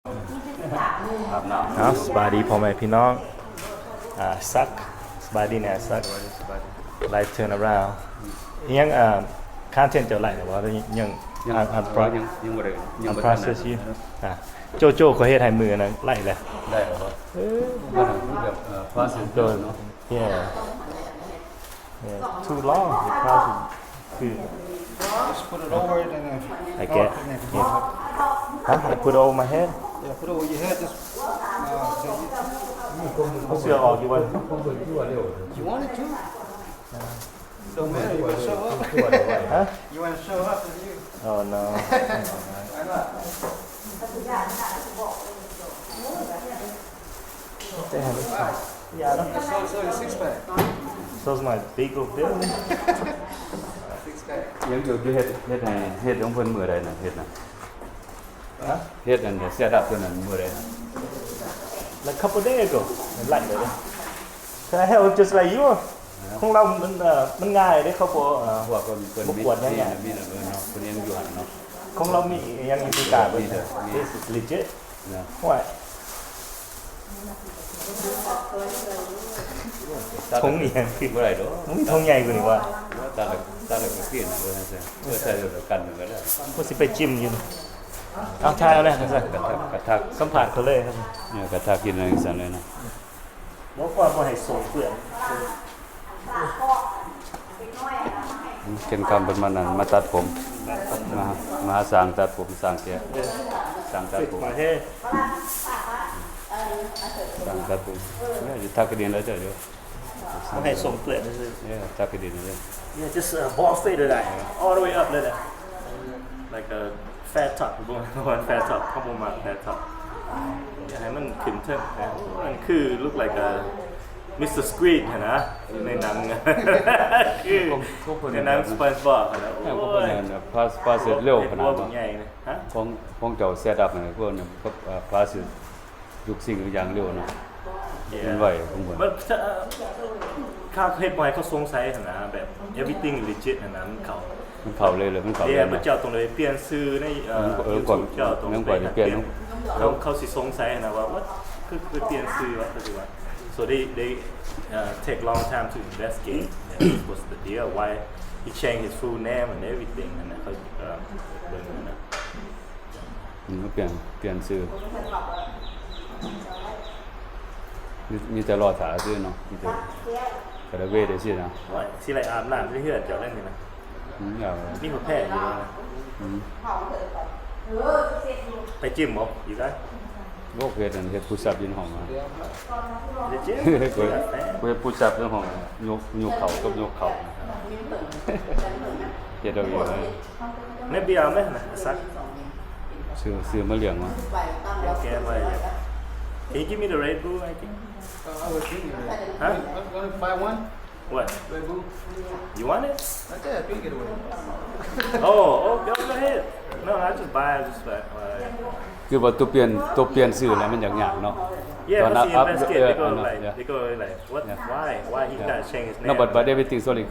ອາບນ້ຳ ເອົາ ສະບາຍດີພໍ່ແມ່ພີ່ນ້ອງ ອາ ຊັກ ສະບາຍດີແນ່ ຊັກ Life turn around ອີ່ຫຍັງ ອາ content ເຈົ້າໄລ່ແລ້ວບໍ່ ຫຼືຍັງ ຍັງ ອາ ອັນ ອັນ ຍັງ ຍັງບໍ່ໄດ້ ຍັງບໍ່ທັນ process ຢູ່ ອາ ໂຈໂຈ້ ຂ້ອຍເຮັດໃຫ້ມື້ນັ້ນໄລ່ແລ້ວ ໄດ້ແລ້ວບໍ່ ເອີ ມັນແບບ ເອີ process ເດີເນາະ Yeah. Yeah, too long. The price is too. Just put it over it and then I get it. Huh? I put it over my head? Yeah, put it over your head. Just, uh, so you, you want it to? Don't matter. You want to show up? Huh? You want to show up? Is you? Oh, no. Why not? They have a shop. Yeah, I don't So, so your six pack. So's my big old belly. Six pack. ຍັງຢູ່ ຢູ່ເຮັດ ເຮັດໃຫ້ ເຮັດຂອງເພິ່ນມື້ໃດນະ ເຮັດນະ? Huh? ເຮັດອັນ set up ຕົວນັ້ນມື້ໃດນະ? Like couple day ago. Like that. Can I help just like you? ຂອງລາວມັນ ເອີ ມັນງ່າຍເດ້ ເຂົາບໍ່ ເອີ ພວກເພິ່ນ ເພິ່ນມີ ມີ ມີເນາະ ເພິ່ນຍັງຢູ່ຫັ້ນເນາະ ຂອງລາວມີຫຍັງຢູ່ທີ່ການເບິດ This is legit. ໂອ້ຍ ຖົງອີ່ຫຍັງ ບໍ່ໄດ້ດອກ ມັນມີຖົງໃຫຍ່ກວ່ານີ້ວ່າ ຕັດລະ ຕັດລະກໍກິນ ເອີ ໃສ່ ເອີ ໃສ່ລະກັນກໍໄດ້ ກໍຊິໄປຈິມຢູ່ ເອົາ ຖ່າຍເອົາແດ່ ກະທັກ ກະທັກ ສຳພາດເຂົາເລີຍ ເອີ ກະທັກກິນຈັ່ງຊັ້ນເລີຍນະ ບໍ່ ບໍ່ໃຫ້ສົງເປື້ອນ. ເຈັນຄຳເພິ່ນມານັ້ນ ມາຕັດຜົມ ມາ ມາຫາຊ່າງຕັດຜົມ ຊ່າງແກ້ ຊ່າງຕັດຜົມ ຊ່າງຕັດຜົມ ເອີ ຢູ່ທັກກິນແລ້ວເຈົ້າຢູ່ ບໍ່ໃຫ້ສົງເປື້ອນຊື່ໆ ເອີ ທັກກິນແລ້ວເຈົ້າ Yeah, just, uh, bald fade ເລີຍ all the way up ເລີຍ Like a fat top ບໍ່ fat top ເຂົາບໍ່ມັກ fat top ຢາກໃຫ້ມັນຂຶ້ນເທິງ ມັນຄື look like a Mister Squid ຫັ້ນນະ ໃນໜັງ ຄືໃນໜັງ SpongeBob ຫັ້ນນະ ໂອ້ຍ ພາສ ພາສເສັດເລັວຂະໜາດ ໃຫຍ່ນະ ຂອງ ຂອງເຈົ້າ set up ຫັ້ນ ພວກນັ້ນ ພາສເສັດ ທຸກສິ່ງທຸກຢ່າງເລັວເນາະ ແມ່ນໄວຂອງເພິ່ນ ເຂົາເຮັດບໍ່ໃຫ້ເຂົາສົງໄສຫັ້ນນະ ແບບ everything legit ຫັ້ນນະ ມັນເຂົ້າ ມັນເຂົ້າເລີຍ ມັນເຂົ້າເລີຍ ເຈົ້າຕ້ອງໄດ້ປ່ຽນຊື່ໃນ ເອີ ເອີ YouTube ເຈົ້າຕ້ອງໄດ້ປ່ຽນ ເຂົາ ເຂົາຊິສົງໄສຫັ້ນນະວ່າ what ຄື ຄືປ່ຽນຊື່ວ່າ ຄືວ່າ so they they, uh, take long time to investigate, you know, what's the deal, why he changed his full name and everything ຫັ້ນນະ ເຂົາ ເອີ ເບິ່ງຫັ້ນນະ ອືມ ປ່ຽນ ປ່ຽນຊື່ ມີ ມີແຕ່ລໍຖ້າຊື່ເນາະ ມີແຕ່ກະໄດ້ເວດໄດ້ຊີ້ນະ ໂອ້ຍ ຊິໄດ້ອາບນ້ຳຢູ່ເຮືອນເຈົ້າແລ້ວນີ້ນະ ອືມ ມີຫົວແພຢູ່ນະ ອືມ ໄປຈິມບໍ່ ຢູ່ໄດ້ ໂອ້ ເຮັດ ເຮັດ push up ຢູ່ໃນຫ້ອງ ເຮັດ push up ຢູ່ໃນຫ້ອງ ຍົກ ຍົກເຂົ່າກັບຍົກເຂົ່າ ເຮັດເອົາເອງເລີຍ Maybe I'll make a sack. ຊື້ ຊື້ມາລ້ຽງວະ Can you give me the Red Bull, I think? Uh, I was drinking it. Huh? Want, want to buy one? What? Red Bull? You want it? I did. I did get away. Oh, oh, go, go ahead. No, I just buy, I just buy. ຄືວ່າຕົວປ່ຽນ ຕົວປ່ຽນຊື່ແລ້ວມັນຍາກໆເນາະ Yeah, ເຂົາຊິ investigate. They go like, they go like, what, why, why he got change his name? No, but, but everything's already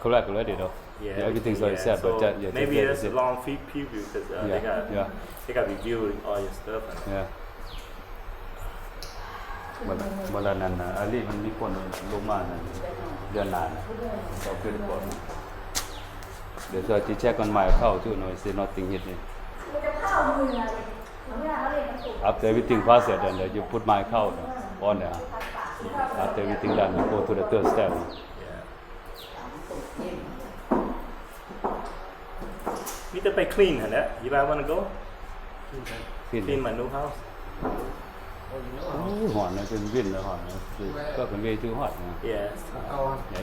correct already though. Yeah, everything's already set, but yeah, maybe that's a long preview 'cause, uh, they got, they got reviewing all your stuff. Yeah. ເມື່ອ ເມື່ອນັ້ນນະ ອາລີ ມັນມີຄົນລົງມານະ ເດືອນໜ້ານະ ເຂົາຂຶ້ນກ່ອນ That's why to check on my account too, no, it's nothing hit me. After everything process, then you put my account on there. After everything done, you go to the third step. ມີແຕ່ໄປ clean ຫັ້ນແຫຼະ You guys wanna go? Clean. Clean my new house. ໂອ້ຍ ຮ້ອນນະ ເປັນວິນແລ້ວຮ້ອນນະ ກໍເປັນ way too hot ນະ Yeah,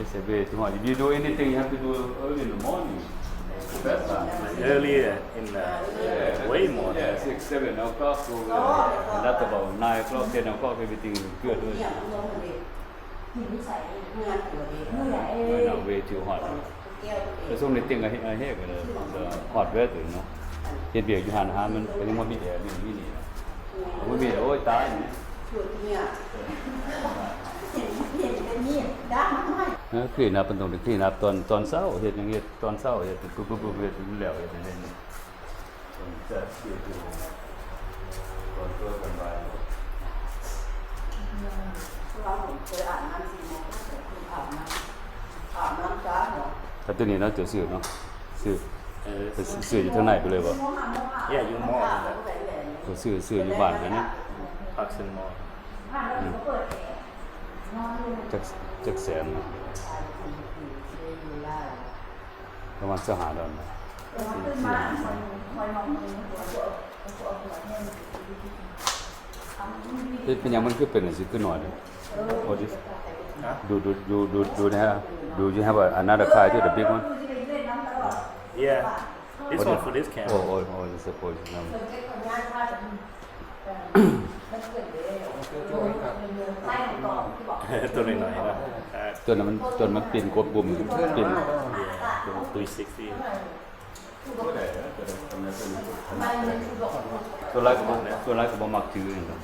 it's a way too hot. If you do anything, you have to do early in the morning. Earlier in the way more. Yeah, six, seven o'clock, go there. And that's about nine o'clock, ten o'clock, everything is good. Right now, way too hot. ແຕ່ຊ່ວງນີ້ເຕັງກະເຮັດ ເຮັດກະເລີຍ ຮອດເວີຍເນາະ ເຮັດວຽກຢູ່ຮ້ານອາຫານ ມັນກະຍັງບໍ່ມີແອ ມີ ມີນີ້ ບໍ່ມີແອ ໂອ້ຍ ຕາຍ ເອີ ຄລີນອັບ ເພິ່ນຕ້ອງໄດ້ຄລີນອັບຕອນ ຕອນເຊົ້າ ເຮັດຫຍັງເຮັດຕອນເຊົ້າ ເຮັດປຶບໆ ເຮັດແລ້ວ ເຮັດໃຫ້ແລ້ວ. ເອີ ເຮັດ ເຮັດຢູ່ ຕອນເຊົ້າ ແຕ່ໂຕນີ້ເນາະ ເຈົ້າຊື້ເນາະ ຊື້ ເອີ ໄປຊື້ຢູ່ທາງໃນໄປເລີຍບໍ່? Yeah, you mall ນັ້ນແຫຼະ ກໍຊື້ ຊື້ຢູ່ບ້ານໄປເນາະ Parks and Mall ອືມ ຈັກ ຈັກແສນເນາະ ປະມານຊາວຫ້າດອນ ເປັນ ເປັນຫຍັງມັນຄືເປັນຈັ່ງຊີ້ ຄືໜ້ອຍເດ? What is? Do, do, do, do, do they have, do you have a, another car too, the big one? Yeah. This one for this camera. Oh, oh, oh, it's a Porsche. No. ຕົວນ້ອຍໆເນາະ ຕົວນັ້ນມັນ ຕົວນັ້ນມັນປິ່ນຄວບຄຸມ ປິ່ນ Yeah, three sixty. ສ່ວນຫຼາຍກໍບໍ່ ສ່ວນຫຼາຍກໍບໍ່ມັກຈື່ຫຍັງດອກ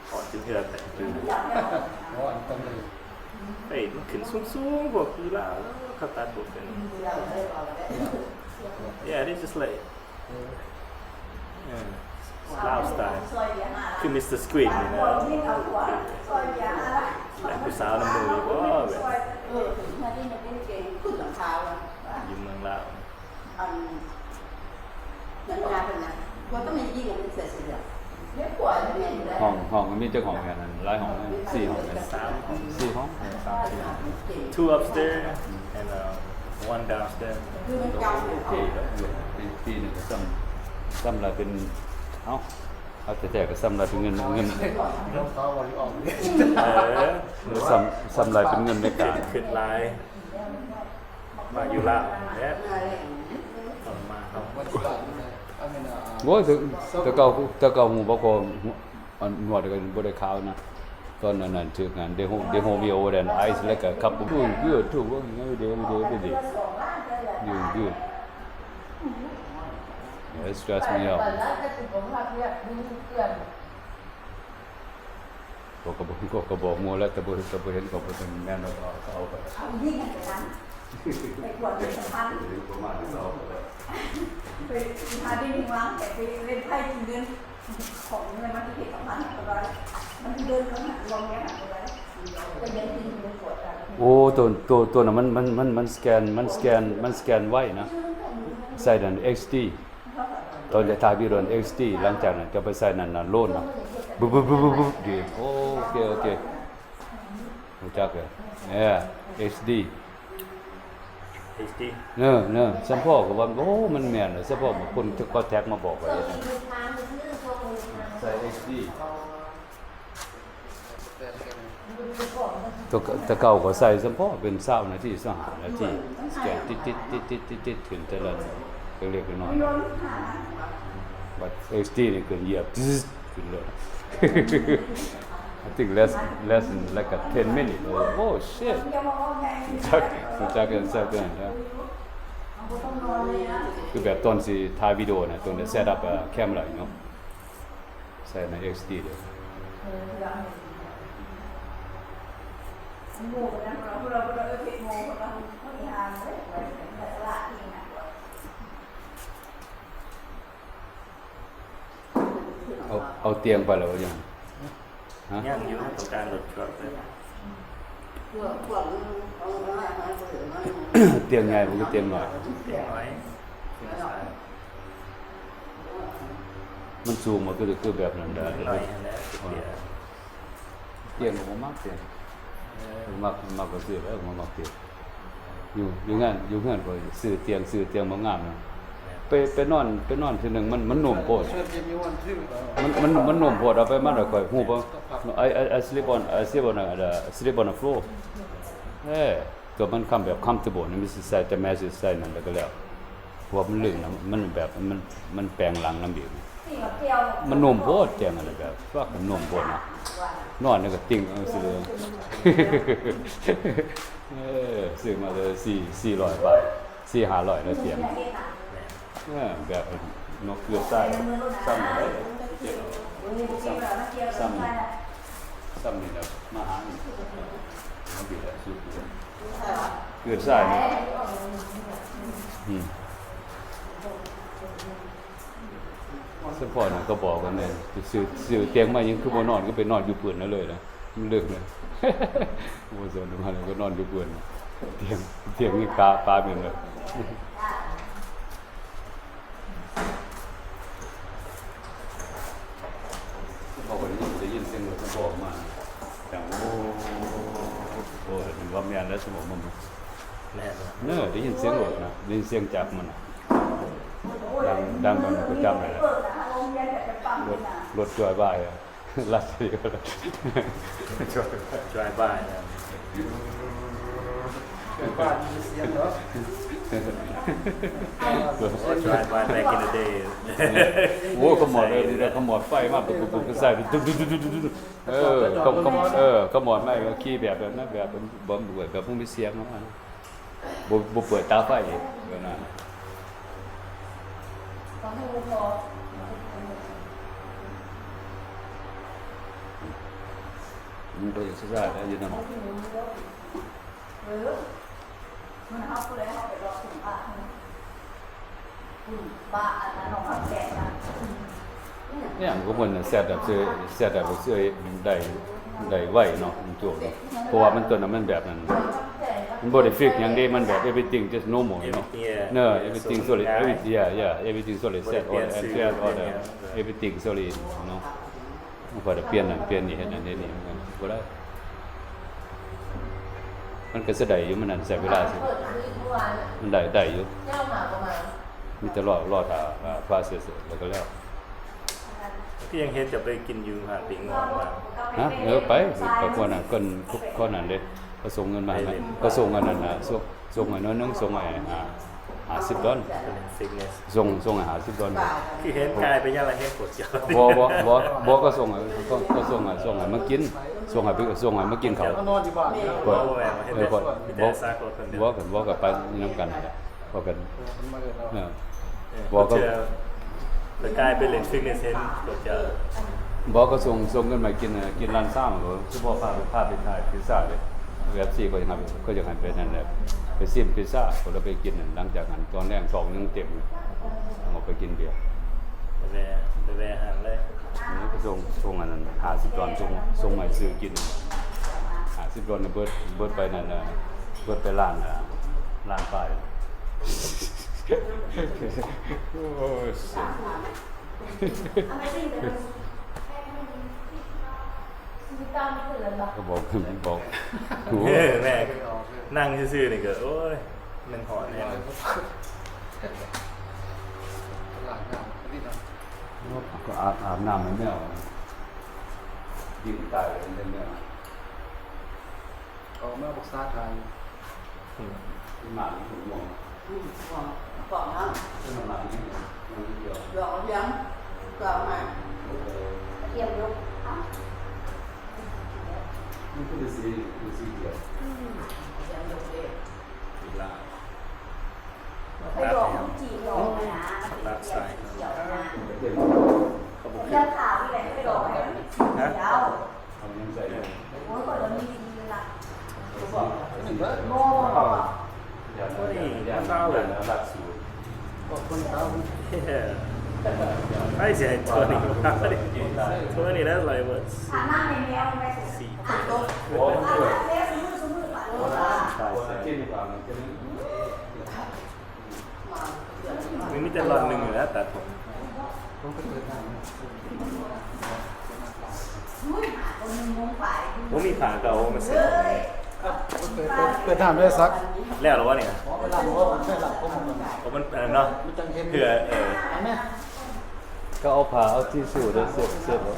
ເພາະຈື່ເທື່ອແຕກ ຈື່ ເອີຍ ມັນຂຶ້ນສູງໆ ພວກຢູ່ລາວ ເຂົາຕັດບໍ່ເປັນ Yeah, they just like Yeah. Lifestyle. ຄື Mister Squid ນີ້ນະ ແມ່ນຜູ້ສາວນຳໝູ່ຢູ່ບໍ່ ແບບ ຢູ່ເມືອງລາວ ຫ້ອງ ຫ້ອງມັນມີຈັກຫ້ອງແມ່ນ ຫຼາຍຫ້ອງແມ່ນ ສີ່ຫ້ອງແມ່ນ ສາມຫ້ອງ ສີ່ຫ້ອງ ສາມສີ່ຫ້ອງ Two upstairs and, uh, one downstairs. ໂອເຄແລ້ວ ປີ ປີໜຶ່ງກໍສ່ຳ ສ່ຳລະເປັນ ເອົ້າ ເອົາແທ້ໆກໍສ່ຳລະເປັນເງິນ ເງິນ ເອີ ສ່ຳ ສ່ຳລະເປັນເງິນອາເມລິກາ ຄິດຫຼາຍ ມາຢູ່ລາວແຫຼະ ມາເຮົາ ໂອ້ຍ ແຕ່ ແຕ່ເກົ່າ ແຕ່ເກົ່າຫູບໍ່ກໍ ອັນ ໜວດກໍບໍ່ໄດ້ຂາວນະ ຕອນນັ້ນ ອັນ ຖືກງານ They hold, they hold me over there and ice like a couple. Doing good too, working every day, every day, every day. Doing good. Yeah, it stressed me out. ເຂົາກໍບອກ ເຂົາກໍບອກໝູ່ແລ້ວ ແຕ່ບໍ່ ແຕ່ບໍ່ເຫັນ ເຂົາບໍ່ເຫັນ ແມ່ນແລ້ວກໍເອົາ ກໍເອົາໄປ ເອົາຍິງໃຫ້ໄປນັ້ນ ໄປກວດເປັນສຳພັນ ປະມານນີ້ກໍເອົາໄປ ໄປຫາດິນວາງ ໄປ ໄປເຫຼັ້ນໄພກິນເງິນ ຂອງເງິນມັນຊິເຮັດສຳພັນເທົ່າໃດ ມັນຊິເດີນນຳຫາລອງແຍກຫາເທົ່າໃດ ກໍຍັງກິນຢູ່ ກວດກັນ ໂອ້ ໂຕ ໂຕ ໂຕນັ້ນມັນ ມັນ ມັນ ມັນສະແກນ ມັນສະແກນ ມັນສະແກນໄວນະ ໃສ່ນັ້ນ ເອັກດີ ຕອນຈະຖ່າຍວິດີໂອ ເອັກດີ ຫຼັງຈາກນັ້ນຈະໄປໃສ່ນັ້ນນະ ໂລນນະ ບຶບໆໆໆ ດີ ໂອເຄ ໂອເຄ ຮູ້ຈັກເລີຍ ເອີ ເອັກດີ ເອັກດີ ເນີ ເນີ ສຳພໍກໍວ່າ ໂອ້ ມັນແມ່ນແຫຼະ ສຳພໍບາງຄົນກໍແທັກມາບອກວ່າເຮັດໃສ່ເອັກດີ ແຕ່ ແຕ່ເກົ່າກໍໃສ່ສຳເພາະເປັນຊາວນາທີ ຊາວຫ້ານາທີ ສະແກນຕິດໆໆໆຂຶ້ນແຕ່ລະເລັກໆນ້ອຍໆ ບັດເອັກດີນີ້ຂຶ້ນຢຽບ ຂຶ້ນເລີຍ I think less, less than like a ten minute. Oh shit. ຮູ້ຈັກ ຮູ້ຈັກກັນ ຮູ້ຈັກກັນນະ ຄືແບບຕອນຊິຖ່າຍວິດີໂອນະ ຕອນ set up camera, you know. ໃສ່ໃນເອັກດີເດີ ເອົາ ເອົາຕຽງໄປແລ້ວບໍ່ຍັງ? ຮະ? ຍັງຢູ່ ຕ້ອງການລົດເຄື່ອງເລີຍ ຕຽງໃຫຍ່ບໍ່ຄືຕຽງນ້ອຍ? ຕຽງນ້ອຍ ມັນສູງບໍ່ ຄື ຄືແບບນັ້ນໄດ້ ຕຽງນ້ອຍຫັ້ນແຫຼະ ຕຽງກໍບໍ່ມັກຕຽງ ເອີ ມັກ ມັກກໍຊື້ແລ້ວ ບໍ່ມັກຕຽງ ຢູ່ ຢູ່ງານ ຢູ່ເຮືອນຂ້ອຍຊື້ຕຽງ ຊື້ຕຽງບໍ່ງາມນະ ໄປ ໄປນອນ ໄປນອນເທື່ອໜຶ່ງ ມັນ ມັນໜຸ່ມໂພດ ມັນ ມັນ ມັນໜຸ່ມໂພດ ເອົາໄປມາແລ້ວຂ້ອຍຮູ້ບໍ່ I, I, I sleep on, I sleep on, uh, sleep on the floor. ເອີ ຕົວມັນຄຳແບບ comfortable ນີ້ ມີຊິໃສ່ແຕ່ແມັດຊິໃສ່ນັ້ນແລ້ວກໍແລ້ວ ເພາະວ່າມັນລຶ້ງນະ ມັນແບບ ມັນ ມັນແປງຫຼັງນຳອີກ ມັນໜຸ່ມໂພດ ຕຽງຫັ້ນແບບ ຟັກໜຸ່ມໂພດນະ ນອນນີ້ກໍຕິ່ງເອົາຊິເລີຍ ເອີ ຊື້ມາເລີຍ ສີ່ ສີ່ຮ້ອຍບາດ ສີ່ຫ້າຮ້ອຍເລີຍຕຽງ ເອີ ແບບ ນົກເກືອກຊາຍ ຊ້ຳເລີຍ ຊ້ຳ ຊ້ຳ ຊ້ຳນີ້ແຫຼະ ມາຫານີ້ ເກືອກຊາຍນີ້ ອືມ ສະເພາະນັ້ນກໍບອກກັນແນ່ ຊື້ ຊື້ຕຽງມາຍັງຄືບໍ່ນອນ ກໍໄປນອນຢູ່ພື້ນນັ້ນເລີຍນະ ມັນເລິກນະ ບໍ່ສົນມາແລ້ວກໍນອນຢູ່ພື້ນ ທ່ຽງ ທ່ຽງນີ້ກາ ກາແມ່ນເລີຍ. ເວົ້າໄປນີ້ໄດ້ຍິນສຽງລົດມັນອອກມາ ຈັ່ງ ໂອ້ ໂອ້ ເຫັນວ່າແມ່ນແລ້ວ ສົມມຸດ ແມ່ນ ເນີ ໄດ້ຍິນສຽງລົດນະ ໄດ້ຍິນສຽງຈັກມັນນະ ດັງ ດັງແບບປະຈຳເລີຍນະ ລົດ ລົດຈອຍບາຍ ລັດເຊໂກ drive by ນະ drive by back in the day ໂອ້ ຂະໝອດເລີຍ ຂະໝອດໄຟມາ ປຸບໆ ໃສ່ ເອີ ຂະໝອດ ເອີ ຂະໝອດມາ ຂີ່ແບບ ແບບນັ້ນ ແບບ ແບບບໍ່ມີສຽງ ບໍ່ ບໍ່ເປີດຕາໄຟອີກ ແບບນັ້ນ ມັນກໍຢາກຊິໄດ້ແຫຼະ ຢູ່ນຳ ເອີ ມື້ນັ້ນເຮົາຜູ້ໃດເຮົາໄປເລາະເຖິງບ້ານ ບ້ານອັນນັ້ນ ນ້ອງຄຳແພງນະ ອີຫຍັງຂອງເພິ່ນນະ ແຊດແບບ ແຊດແບບໄດ້ ໄດ້ໄວເນາະ ມັນໂຈກເນາະ ເພາະວ່າມັນ ຕົວນັ້ນມັນແບບນັ້ນ ມັນບໍ່ໄດ້ຟິກຫຍັງເດ້ ມັນແບບ everything just normal ເນາະ yeah everything solid every yeah yeah everything solid set all and set all the everything solid ເນາະ. ມັນກໍໄດ້ປ່ຽນນັ້ນປ່ຽນນີ້ ເຮັດນັ້ນເຮັດນີ້ ມັນກໍບໍ່ໄດ້ ມັນກໍຊິໄດ້ຢູ່ ມັນນັ້ນໃຊ້ເວລາຊິ ມັນໄດ້ ໄດ້ຢູ່ ມີແຕ່ລໍ ລໍຖ້າ process ແລ້ວກໍແລ້ວ. ຄືຍັງເຮັດຈະໄປກິນຢູ່ຫາດປີງອນວ່າ ຮະ ເອີ ໄປ ໄປຄົນນັ້ນ ຄົນ ຄົນນັ້ນເດ້ ເຂົາສົ່ງເງິນມາໃຫ້ ເຂົາສົ່ງອັນນັ້ນນະ ສົ່ງ ສົ່ງໃຫ້ໜ້ອຍໜຶ່ງ ສົ່ງໃຫ້ຫ້າ ຫ້າສິບດອນ fitness ສົ່ງ ສົ່ງໃຫ້ຫ້າສິບດອນ ຄືເຫັນກາຍໄປຢ່າງລະເຮັດໂຄດເຈົ້າ ບໍ່ ບໍ່ ບໍ່ ບໍ່ ກໍສົ່ງໃຫ້ ກໍ ກໍສົ່ງໃຫ້ ສົ່ງໃຫ້ມາກິນ ສົ່ງໃຫ້ໄປ ສົ່ງໃຫ້ມາກິນເຂົ້າ ເຂົານອນຢູ່ບ້ານ ເອີ ເຂົາ ບໍ່ ບໍ່ ກໍໄປນຳກັນ ເຂົາກໍ ເອີ ບໍ່ກໍ ເອີ ບໍ່ກໍ ເພິ່ນກາຍໄປຫຼິ້ນຟິດເນສເຫັນໂຄດເຈົ້າ ບໍ່ກໍສົ່ງ ສົ່ງເງິນມາກິນ ກິນຮ້ານຊາ ກໍຄືບໍ່ພາໄປ ພາໄປຖ່າຍພິຊາເດ້ ເອັຟຊີ ກໍຢາກໃຫ້ ກໍຢາກໃຫ້ໄປນັ້ນແຫຼະ ໄປຊິມພິຊາ ກໍໄດ້ໄປກິນ ຫຼັງຈາກນັ້ນຕອນແລງທ້ອງຍັງເຕັມ ອອກໄປກິນເບຍ ໄປແວ່ ໄປແວ່ຮ້ານເລີຍ ເອີ ກໍສົ່ງ ສົ່ງອັນນັ້ນ ຫ້າສິບດອນ ສົ່ງ ສົ່ງໃຫ້ຊື້ກິນ ຫ້າສິບດອນ ເບິດ ເບິດໄປນັ້ນນະ ເບິດໄປລ້ານ ລ້ານປາຍ. ໂອ້ຍ ກໍບອກ ບອກ ເອີ ແມ່ ນັ່ງຊື່ໆ ນີ້ກໍ ໂອ້ຍ ແມ່ນຮ້ອນແຮງ ກໍອາບ ອາບນ້ຳໃຫ້ແມວ ດິນຕາຍເລີຍແມວ ອອກມາປຶກສາທ່ານ ອືມ ມາຢູ່ໝ່ອງ ອືມ ໝ່ອງ ປອກເນາະ ເປັນໝາກນີ້ ດອກກະທຽມ ດອກໃໝ່ ກະທຽມຢູ່ ເອົ້າ ມັນຄືເປັນສີ ເປັນສີຂຽວ ອືມ ກະທຽມຢູ່ເດ້ ອີກລະ ໄປດອກຂອງຈີນດອກນະ ຕັດໃສ່ ຂຽວນະ ເລື່ອງຂາວນີ້ແຫຼະ ໄປດອກໃຫ້ມັນເປັນສີຂຽວ ເອົາຫຍັງໃສ່ ໂອ້ຍ ຂ້ອຍກໍມີດີລະ ບໍ່ ບໍ່ ບໍ່ ບໍ່ ບໍ່ Twenty, one dollar. That's cool. Oh, twenty thousand? Yeah. I said twenty. Twenty, that's like what? Seat. ມັນມີແຕ່ລອດໜຶ່ງຢູ່ແລ້ວຕັດຜົມ ບໍ່ມີຜ້າເກົ່າມາເຊັດ ເປີດ ເປີດ ເປີດນ້ຳໄດ້ສັກ ແລ້ວລະວະນີ້ນະ ໂອ້ ມັນອັນນັ້ນເນາະ ເພື່ອ ເອີ ກໍເອົາຜ້າເອົາທິຊູເດີ ເຊັດ ເຊັດ ຮະ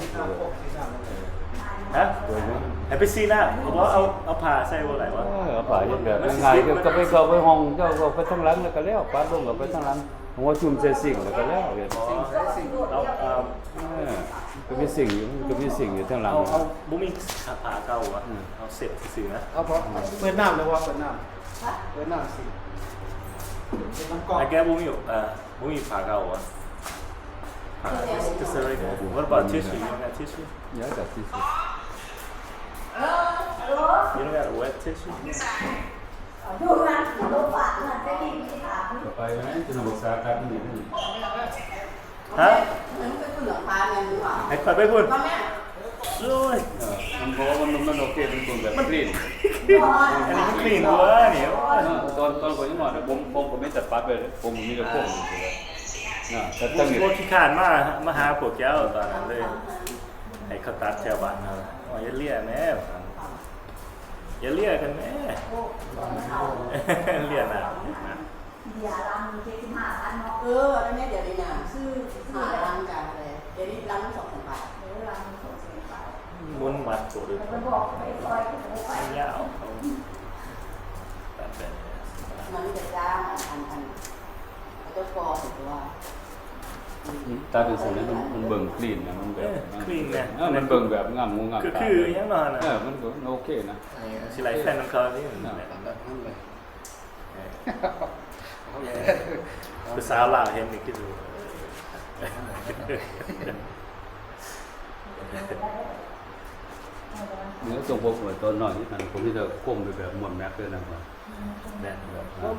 ໃຫ້ໄປສີນ້ຳ ເອົາ ເອົາຜ້າໃສ່ບໍ່ໄດ້ວະ ເອີ ເອົາຜ້າເຮັດແບບງ່າຍໆ ກໍໄປ ເຂົ້າໄປຫ້ອງເຈົ້າ ເຂົ້າໄປທາງຫຼັງ ແລ້ວກໍແລ້ວ ປາດລົງເຂົ້າໄປທາງຫຼັງ ຫົວຈຸ່ມໃສ່ຊິງ ແລ້ວກໍແລ້ວ ເຮັດ ເອົາ ເອີ ເອີ ກໍມີຊິງຢູ່ ກໍມີຊິງຢູ່ທາງຫຼັງ ເອົາ ເອົາ ບໍ່ມີຜ້າເກົ່າຫວະ ອືມ ເອົາເຊັດຊື່ໆນະ ເອົາ ເປີດນ້ຳແລ້ວບໍ່ ເປີດນ້ຳ ເປີດນ້ຳຊິ ເຮັດນ້ຳກອກ I guess ບໍ່ມີ ເອີ ບໍ່ມີຜ້າເກົ່າຫວະ Just a regular. What about tissue? You don't got tissue? Yeah, I got tissue. You don't got a wet tissue? ໄປໄໝ? ຈະນຳບັກສາກັດນີ້ ຮະ? ໃຫ້ຂ້ອຍໄປພຸ້ນ? ໂອ້ຍ ເອີ ມັນ ເພາະວ່າມັນ ມັນ ມັນໂອເຄ ມັນເບິ່ງແບບ ມັນ clean ອັນນີ້ມັນ clean ກວ່ານີ້ ໂອ້ຍ ເອີ ຕອນ ຕອນຂ້ອຍຍັງນ້ອຍນະ ຜົມ ຜົມກໍມີແຕ່ປັດໄວ້ເດ້ ຜົມມີແຕ່ໂຄມ ອ່າ ແຕ່ ບໍ່ ບໍ່ຂີ້ຄ້ານມາ ມາຫາພວກເຈົ້າຕອນນັ້ນເລີຍ ໃຫ້ເຂົາຕັດແຖວບ້ານເຮົາ ໂອ້ຍ ຢ່າເລຍແມ້ ຢ່າເລຍກັນແມ້ ເລຍນະ. ເບຍລັງເຈັດສິບຫ້າພັນເນາະ ເອີ ແລ້ວແມ່ດຽວນີ້ນະ ຊື້ ຊື້ ຫ້າລັງກະເທົ່າໃດ ດຽວນີ້ລັງສອງແສນປາຍ ເອີ ລັງສອງແສນປາຍ ມົນມັດໂຕເດີ ມັນບອກໄປຊອຍ ມັນຍາວ ມັນຈະຈ້າງ ອັນ ອັນ ເຂົາເຈົ້າກໍໃສ່ຕົວ ຕາເປັນຊັ້ນ ມັນ ມັນເບິ່ງ clean ນະ ມັນແບບ ເອີ clean ນະ ເອີ ມັນເບິ່ງແບບງາມຫູງາມຕາ ຄື ຄືຫຍັງເນາະ ເອີ ມັນກໍ ມັນໂອເຄນະ ຊິໄລ່ແຟນນຳເຂົານີ້ ແບບນັ້ນເລີຍ. ເອີ ຜູ້ສາວລາວເຫັນນີ້ຄິດວ່າ ເອີ ຊົງຜົມຂ້ອຍຕອນນ້ອຍນີ້ ອັນ ຜົມມີແຕ່ໂຄມໄປແບບມ້ວນແມັກເລີຍນະ ແມ່ນ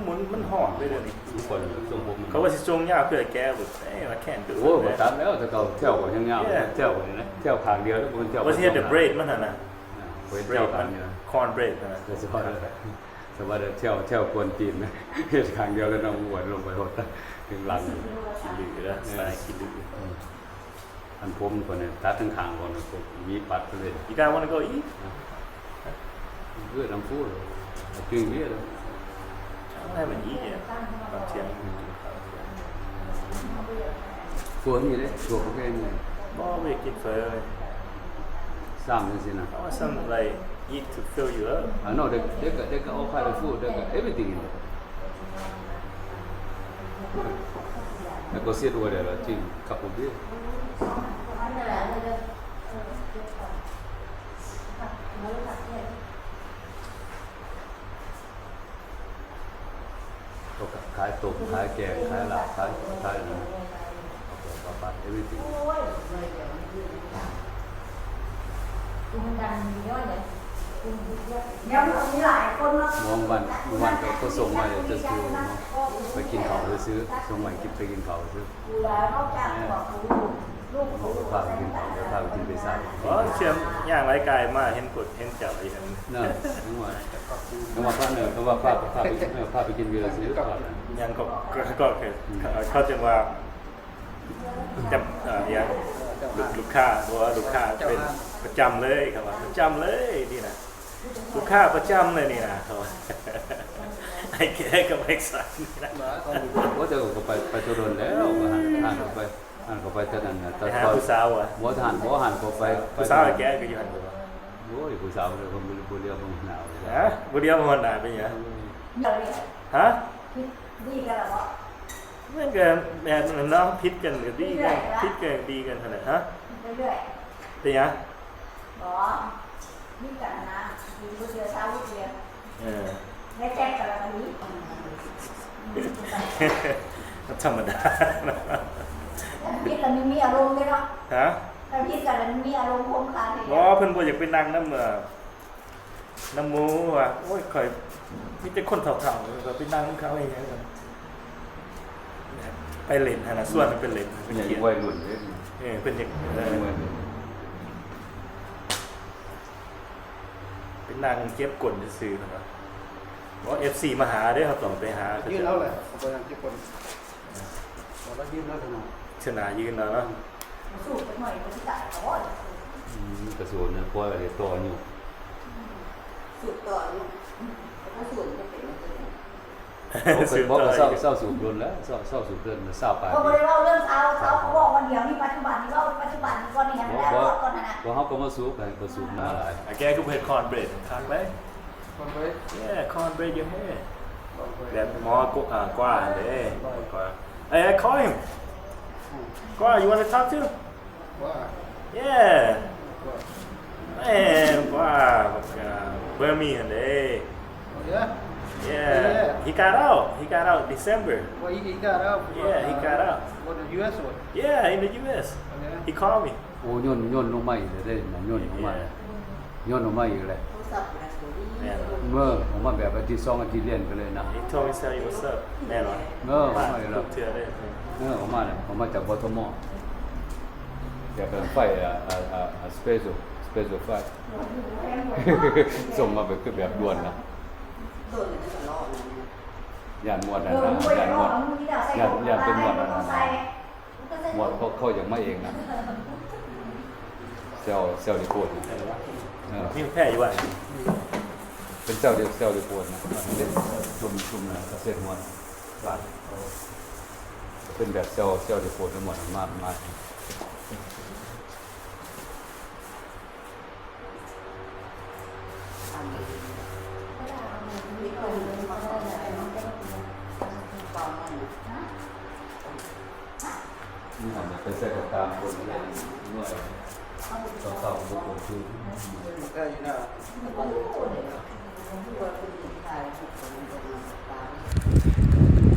ມັນ ມັນຮອດເລີຍດຽວນີ້ ຂ້ອຍຊົງຜົມ ເຂົາວ່າຊິຊົງຍາວຄືໄອ້ແກ່ ເອີຍ I can't do it ໂອ້ ບໍ່ຕັດແລ້ວ ແຕ່ເກົ່າແຖວກໍຍັງຍາວ ແຖວນີ້ນະ ແຖວຂ້າງດຽວ ບໍ່ແມ່ນແຖວ ວ່າຊິເຮັດແບບ braid ມັນຫັ້ນນະ braid ແບບ braid ມັນ corn braid ຫັ້ນນະ ແຕ່ຊິວ່າ ແຕ່ວ່າແຖວ ແຖວກວນຕີນນະ ເຮັດຂ້າງດຽວແລ້ວນະ ອວດລົງໄປໂລດ ເຖິງຫຼັງ ຂີ້ລືເດີ ສາຍຂີ້ລື ເອີ ອັນຜົມຂ້ອຍນີ້ ຕັດທັງຂ້າງກ່ອນນະ ມີປັດໄປເລີຍ You guys wanna go eat? Good, I'm full. I drink beer. I don't have an eat yet. ຕອນທ່ຽງ ພວກນີ້ເດ້ ພວກເຂົາເປັນ ບໍ່ ບໍ່ໄດ້ກິນເຝີເລີຍ ຊ້ຳຈັ່ງຊີ້ນະ I want some, like, eat to fill you up. I know they, they got, they got all kind of food. They got everything in there. I go sit over there, I drink a couple beer. ຂາຍຕົ້ມ ຂາຍແກງ ຂາຍລາບ ຂາຍ ຂາຍ everything. ເມື່ອວານ ເມື່ອວານເຂົາສົ່ງມາຈາກຢູ່ເນາະ ໄປກິນເຂົ້າຊື່ໆ ສົ່ງມາໃຫ້ກິນ ໄປກິນເຂົ້າຊື່. ພາໄປກິນເຂົ້າ ພາໄປກິນເບຊາ ອໍ ສຽງຍ່າງໄຫຼກາຍມາເຫັນກົດເຫັນເຈົ້າອີກຫັ້ນນະ ຈັ່ງວ່າ ຈັ່ງວ່າພາ ເອີ ຈັ່ງວ່າພາ ພາໄປ ເອີ ພາໄປກິນເບຊາ ຍັງກໍ ກໍ ກໍຄື ເຂົາຈັ່ງວ່າ ຈຳ ເອີ ອີຫຍັງ ລູກ ລູກຄ້າ ບໍ່ວ່າລູກຄ້າເປັນປະຈຳເລີຍ ເຂົາວ່າປະຈຳເລີຍນີ້ນະ ລູກຄ້າປະຈຳເລີຍນີ້ນະ ເຂົາວ່າ ໄອ້ແກ່ກັບໄອ້ສັນນີ້ນະ ໂອ້ ເຈົ້າກໍໄປ ໄປແຕ່ດົນແລ້ວ ຮ້ານ ຮ້ານກໍໄປ ຮ້ານກໍໄປແຕ່ນັ້ນນະ ແຕ່ ໄປຫາຜູ້ສາວຫວາ? ບໍ່ ຮ້ານ ບໍ່ ຮ້ານກໍໄປ ຜູ້ສາວໄອ້ແກ່ກໍຢູ່ຫັ້ນ ໂອ້ຍ ຜູ້ສາວເພິ່ນບໍ່ ບໍ່ຫຼຽວເບິ່ງໜ້າ ຮະ ບໍ່ຫຼຽວເບິ່ງໜ້າເປັນຫຍັງ? ຮະ? ດີກັນລະບໍ່? ມັນກໍແບບນັ້ນເນາະ ຜິດກັນກໍດີກັນ ຜິດກັນກໍດີກັນຫັ້ນແຫຼະ ຮະ? ເລື້ອຍໆ ເປັນຫຍັງ? ບໍ່ ມີກັນນະ ດີບໍ່ເຊື່ອຊາວເທື່ອ ເອີ ໄດ້ແຊບກັນລະກໍດີ ມັນທຳມະດາ ຜິດລະມັນມີອາລົມເດ້ເນາະ ຮະ? ຖ້າຜິດກັນລະມັນມີອາລົມຄົມຄາເດ້ ບໍ່ ເພິ່ນບໍ່ຢາກໄປນັ່ງນຳ ເອີ ນຳໝູ່ວ່າ ໂອ້ຍ ຂ້ອຍມີແຕ່ຄົນເຖົ້າໆ ຂ້ອຍໄປນັ່ງນຳເຂົາເຮັດຫຍັງ ໄປເຫຼັ້ນຫັ້ນນະ ຊວນໄປເຫຼັ້ນ ໄວລຸ້ນເດ້ ເອີ ເພິ່ນຢາກ ເອີ ໄປນັ່ງເຈັບກົ້ນຊື່ໆ ເພິ່ນວ່າ ບໍ່ ເອັຟຊີ ມາຫາເດ້ ເຮົາຕ້ອງໄປຫາ ຢືນເອົາແຫຼະ ເຂົາບໍ່ຍັງເຈັບກົ້ນ ເອີ ບໍ່ລະຢືນເອົາຊະນະ ຊະນະຢືນເອົາເນາະ ສູບຈັກໜ້ອຍກໍຊິຕາຍ ອືມ ກະສູບນະ ປ່ອຍໄວ້ຕໍ່ອາຍຸ ສູບຕໍ່ອາຍຸ ບໍ່ສູບຈະເປັນ ບໍ່ ເຊົາ ເຊົາສູບດົນແລ້ວ ເຊົາ ເຊົາສູບດົນຊາວປາຍປີ ບໍ່ໄດ້ເວົ້າເລື່ອງຊາວ ເຊົາ ເຂົາບອກວ່າດຽວນີ້ປັດຈຸບັນນີ້ ເວົ້າປັດຈຸບັນກ່ອນນີ້ ໃຫ້ມັນແລ້ວກ່ອນຫັ້ນນະ ບໍ່ ເຮົາກໍມາສູບໃຫ້ ກໍສູບມາຫຼາຍ ອາແກກໍເຮັດຄອນເບຣດຄັກເລີຍ ຄອນເບຣດ ເຢ້ ຄອນເບຣດຢູ່ເຮ ແບບໝໍກວາເດ້ ກວາ Hey, I call him. Kwa, you wanna talk to? Kwa. Yeah. Kwa. Man, kwa, uh, Burmese ຫັ້ນເດ້. Oh, yeah? Yeah. Yeah. He got out. He got out December. Well, he, he got out. Yeah, he got out. What, the U S or? Yeah, in the U S. Oh, yeah? He called me. ໂອ້ ໂຍນ ໂຍນລົງມາອີກແລ້ວເດ້ ໂຍນລົງມາແລ້ວ ໂຍນອອກມາອີກແລ້ວ ໂທລະສັບກໍບໍ່ໄດ້ ແມ່ນ ເມື່ອອອກມາແບບອາທິດສອງອາທິດລຽນກັນເລີຍນະ He told me tell you what's up ແມ່ນບໍ່ ເອີ ອອກມາອີກແລ້ວ ເທື່ອເດ້ ເອີ ອອກມາແລ້ວ ອອກມາຈາກ ກທມ. ແບບໄຟ ອ່າ ອ່າ ອ່າ ສະເປສໂຊ ສະເປສໂຊໄຟ ສົ່ງມາແບບ ຄືແບບດ່ວນນະ. ຢ້ານໝວດຫັ້ນນະ ຢ້ານໝວດ ຢ້ານ ຢ້ານເປັນໝວດອັນນັ້ນນະ ໝວດເຂົາ ເຂົາຢາກມາເອງນະ ເຊວ ເຊວຣີໂພດນະ. ເອີ ມີແພ້ຢູ່ວ່າ ເປັນເຊວ ເຊວຣີໂພດນະ ຈຸ່ມ ຈຸ່ມນະ ກະເສດຫົວ ເປັນແບບເຊວ ເຊວຣີໂພດ ໝວດມາ ມາ.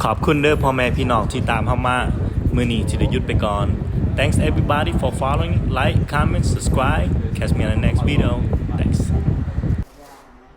ຂອບຄຸນເດີພໍ່ແມ່ພີ່ນ້ອງທີ່ຕາມເຮົາມາ. ມື້ນີ້ຊິໄດ້ຢຸດໄປກ່ອນ. Thanks everybody for following. Like, comment, subscribe. Catch me on the next video. Thanks.